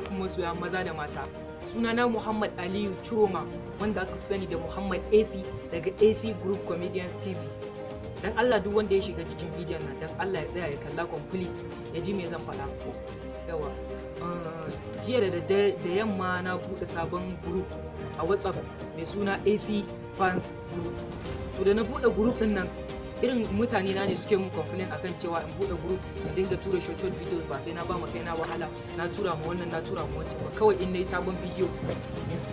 Alaikum masoya maza da mata. Sunana Muhammad Aliyu Chiroma, wanda aka fi sani da Muhammad AC daga AC Group Comedians TV. Dan Allah, duk wanda ya shiga cikin bidiyon nan, dan Allah ya tsaya ya kalla complete, ya ji me zan faɗa. Yawa. Jiya da daddare, da yamma, na buɗe sabon group a WhatsApp mai suna AC Fans Group. To, da na buɗe group ɗin nan, irin mutane na ne suke mun complain akan cewa in buɗe group in dinga tura short short videos, ba sai na ba ma kaina wahala na tura ma wannan, na tura ma wancan ba. Kawai in nayi sabon bidiyo,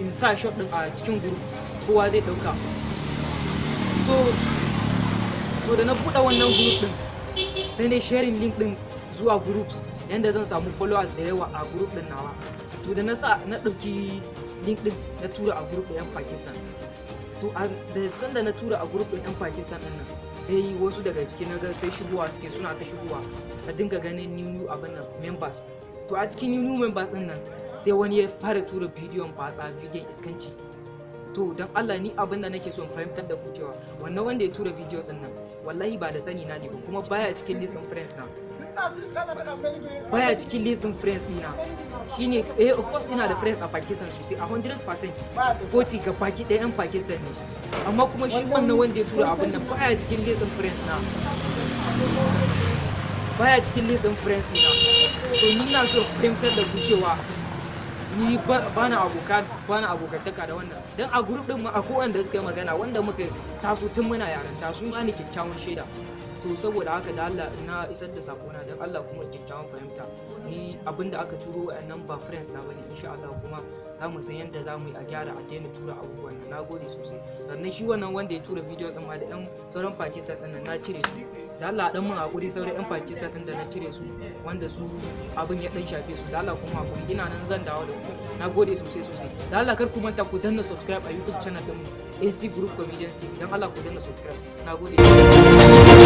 in sa short din a cikin group, kowa zai ɗauka. So da na buɗe wannan group din, sai na sharing link din zuwa groups yanda zan samu followers da yawa a group din nawa. To, da na sa, na ɗauki link din na tura a group ɗin 'yan Pakistan. To, da sanda na tura a group ɗin 'yan Pakistan ɗin nan, sai wasu daga ciki na ga sai shigowa suke, suna ta shigowa, na dinga ganin new new abin nan members. To, a cikin new new members ɗin nan, sai wani ya fara tura bidiyon batsa, bidiyon iskanci. To, don Allah, ni abin da nake so in fahimtar da ku cewa wannan wanda ya tura videos ɗin nan, wallahi ba da sani na ne ba, kuma baya cikin list ɗin friends na, baya cikin list ɗin friends ɗina. Shine, eh, of course ina da friends a Pakistan sosai, a 100% 40 ga baki ɗaya 'yan Pakistan ne, amma kuma shi wannan wanda ya tura abin nan baya cikin list ɗin friends na, baya cikin list ɗin friends ɗina. To, ni na so fahimtar da ku cewa ni bana aboka, bana abokantaka da wannan, dan a group din ma akwai wanda suka yi magana, wanda muka taso tun muna yaranta, sun bani kyakkyawan shaida. To, saboda haka, da Allah na isar da sakona, dan Allah kuma kyakkyawan fahimta. Ni abinda aka turo wa'annan ba friends na bane, insha Allah kuma za mu san yadda za mu yi a gyara, a daina tura abubuwan nan. Nagode sosai. Sannan shi wannan wanda ya tura bidiyo din ma da yan sauran Pakistan din nan, na cire su. Da Allah dan mun hakuri, sauran yan Pakistan din da na cire su, wanda su abin ya dan shafe su, da Allah kuma hakuri, ina nan zan dawo da ku. Nagode sosai sosai. Da Allah kar ku manta ku danna subscribe a YouTube channel din mu, AC Group Comedians TV. Dan Allah ku danna subscribe. Nagode.